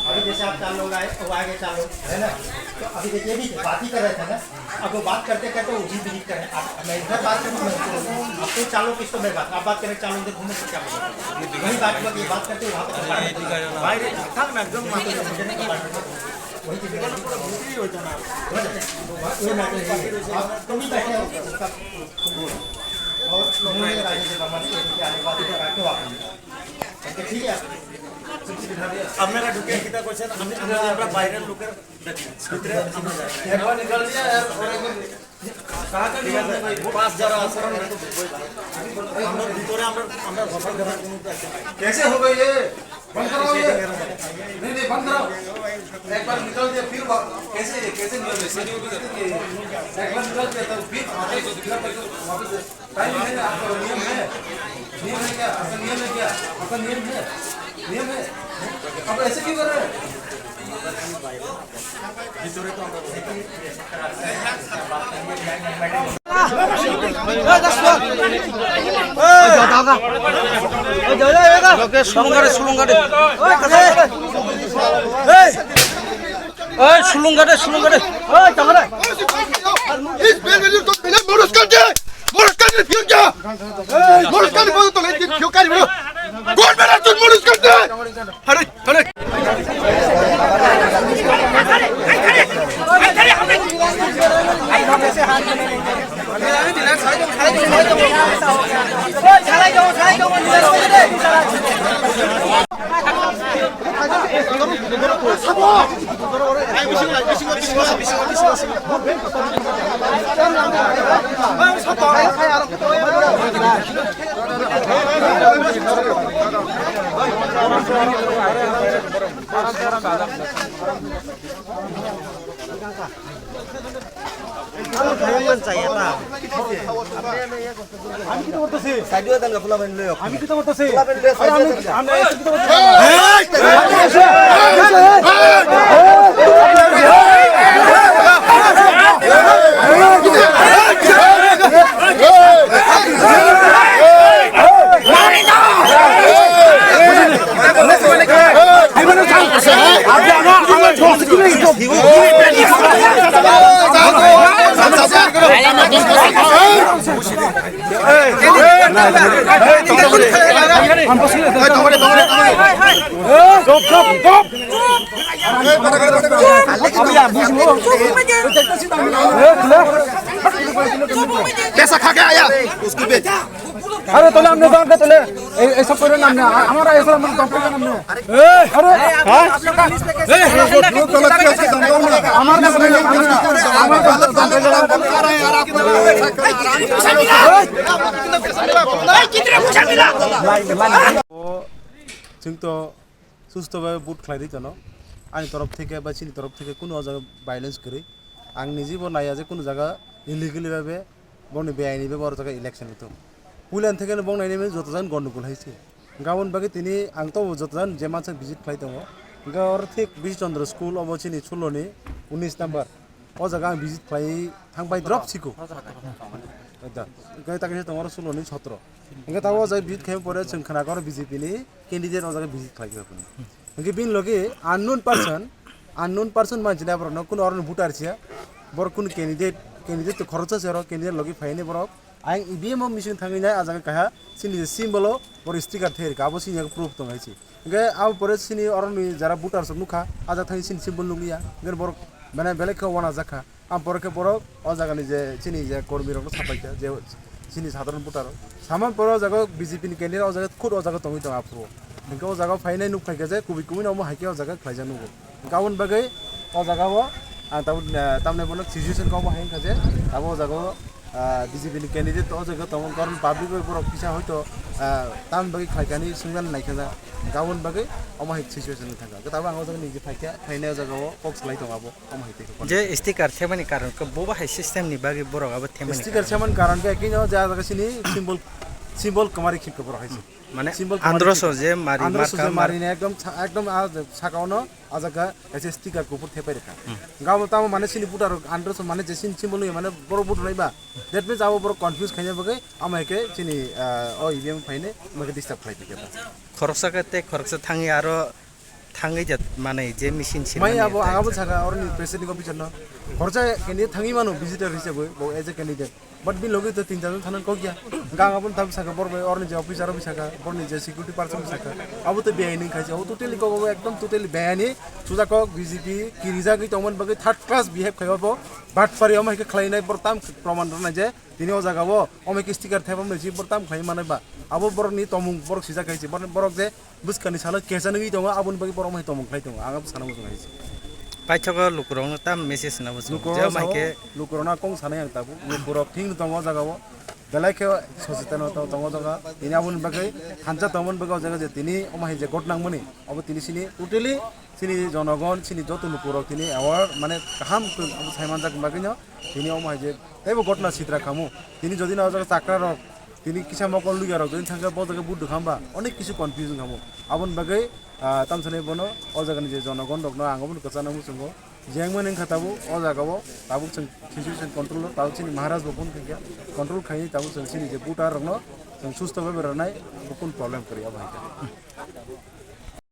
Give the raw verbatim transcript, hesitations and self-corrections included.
अभी जैसे आप चार लोग आए, वो आगे चार लोग, है ना? तो अभी देखिए, अभी बात ही कर रहे थे ना, अब वो बात करते करते वो भी विजिट करें। आप, मैं इधर बात करूँ, मैं उसको, आप तो चार लोग, किसको मैं बात, आप बात करें, चार लोग इधर घूमने से क्या बोलेगा? वही बात हुआ कि बात करते वहाँ पर खड़ा है। भाई रे, थाक ना, एकदम माथो। वही चीज़ है। वो मैटर है। आप तुम भी बैठे हो, सब और उन्होंने राजेश वर्मा से क्या आने बात करके वापस। ठीक है। আপনারা ঢুকে কিতা কইছেন? আমি, আমরা, আমরা বাইরের লোকের ভিতরে আমরা যাই। একবার নিকাল দিয়া আর ওরা একদম কাকা নিয়ে আসবে ভাই, পাঁচ যারা আছে, ওরা একটম ঢুকবে। আমরা ভিতরে আমরা, আমরা ঘর ঘর কোনো। कैसे हो गए ये? बंद कराओ ये। नहीं, नहीं, बंद कराओ। एक बार निकल दिया, फिर वा-, कैसे ये, कैसे निकल दिया? एक बार निकल दिया, तो फिर वापस, फिर वापस, टाइम है ना आपका, नियम है? नियम है क्या? आपका नियम है क्या? आपका नियम है? नियम है? आप ऐसे क्यों कर रहे हैं? Sulungare, sulungare. Oi, sulungare, sulungare. Oi, tangare. इस बेलवेली को बिना मोटरसाइकिल के, मोटरसाइकिल फिर क्या? मोटरसाइकिल बोलो तो लेकिन क्यों कर रहे हो? कौन मेरा तुम मोटरसाइकिल के? अरे, अरे। আমি কিতা করতেছি? সাইডে দেন, পোলা বাইন লইও। আমি কিতা করতেছি? পোলা বাইন লইও, আরে আমি, সাইডে দেন। আমি কিতা করতেছি? पैसा खा के आया, उसको बेच। আরে তাহলে আপনি তো আগে তাহলে এই, এইসব করেন না আপনি। আ-, আমার এইসব আমার কমপ্লেন আপনি। আরে, হ্যাঁ? এই, এই, এই, এই, আমার কাছে নেই, আমার কাছে নেই। Chwng to susto bai vote khlai di tono. Ani torof theke ba chini torof theke kunu o jaga violence kwrwi. Ang niji bo naiya je kunu jaga illegally bai be boni beaini bai bo oro jaga election wngthung. Puila theke bong naini joto jan gondogol hai se. Gabon bagwi tini ang to joto jan je mansa visit khlai tongo. Hwnkhe oro thik Bish Chandra school obo chini suloni unis number. O jaga ang visit khlai thang bai drop siko. Ekda. Hwnkhe takisa tongo oro suloni sotro. Hwnkhe tabuk o jaga visit khlai pore chwng khna khe oro B J P ni candidate o jaga visit khlai khe phano. Hwnkhe bini logi unknown person, unknown person manchina borokno kuno oro ni voter siya. Borok kuno candidate, candidate to khoroksa se oro candidate logi phaini borok. Ang E V M o machine thangwi nai, ah jaga kaha chini je symbol o borok sticker thai rikha, abo chini yago proof tong hai se. Hwnkhe abo pore chini oroni jara voter rok nukha, ah jaga thangwi chini symbol nukliya, hwnkhe borok mane belai khe uanajak kha. Ang pore khe borok o jagani je chini je kormi rokno sapai kha, je chini sadharon voter rok. Samani pore o jaga B J P ni candidate o jaga khud o jaga tongwi tongo aphuru. Hwnkhe o jaga phainai nuk phai kha je kubui kubui no omo hai khe o jaga khlaijak nugo. Hwnkhe aboni bagwi o jaga o ang tabuk, ah, tamni bono situation kok bo hai wngkha je abo o jaga o, ah, B J P ni candidate o jaga tongo, karon public bai borok kisa hoito ah, tamni bagwi khlaikani swngna naikha ja, gabon bagwi omo hai situation wngkha. Gotabo ang o jaga niji phaikha, phainai o jaga o kok salai tongo abo, omo hai tei khe. Je sticker thepmani karon khe bo bahai system ni bagwi borok abo thepmani Sticker karon. Thepmani karon khe kino ja jaga sini symbol, symbol kwmari khipka borok hai se. Mane symbol kwmari androso khipka. Je mari androso marka je mar- mari ne ekdom sa-, ekdom a saka ono a jaga kaisa sticker kuphur thepai rwkha. Hmm. Gabo tamo mane sini voter rok androso mane je sini symbol nui mane borok vote rwlai ba. That means abo borok confuse khaina bagwi ama hai khe chini, ah, o E V M phainai ama khe disturb khlai tongkha. Khoroksa khe tei khoroksa thangwi aro thangwi ja manai je machine sini Mai mani abo ang abo thangwi saka oroni presiding officer no. Khoroksa khe ni thangwi mano visitor hisabwi bo as a candidate. But bini logi to tin jon thana kok ya. Gang abo tam saka bor bai oroni je officer abo saka, borni je security person saka. Abo to biyai ning khaisa. O totally kok abo ekdom totally biyai ni. Suja kok B J P kirijagwi tongmani bagwi third class behave khai abo. But pari omo hai khe khlainai bor tam proman rwnai je. Tini o jaga o, omo hai khe sticker thepamni si bor tam khlai manai ba. Abo borokni tomung borok sijak khai si. Borok, borok je bwskani salo kesa nugwi tongo, aboni bagwi borok omo hai tomung khlai tongo. Ang abo sana muchung hai si. Paithago lukurokno tam message na muchung. Lukurokno Je sao, mai khe lukurokno kong sanai ang tabuk. Lukurok thing tongo o jaga o. Belai khe sosetan tongo o jaga. Tini aboni bagwi thansa tongmani bagwi o jaga je tini omo hai je got nangmani. Abo tini sini totally sini jonogon, sini joto lukurok tini aware mane kaham khe abo sai manjak bagwino. Tini omo hai je teibo gotna sitra khamu. Tini jodi na o jaga chakra rok, tini kisa mokol luya rok, jodi thangkhe bo jaga vote rwkhamba, onek kisu confusion khamu. Aboni bagwi, ah, tamsani bono o jagani je jonogon rokno ang obono kwchana muchungo. Jengmani wngkha tabuk o jaga o, tabuk chwng situation control o, tabuk chini Maharaj bo phone khaikha, control khaini tabuk chwng chini je voter rokno chwng susto bhabe rwnai, bo kun problem kwrwi abo hai khe.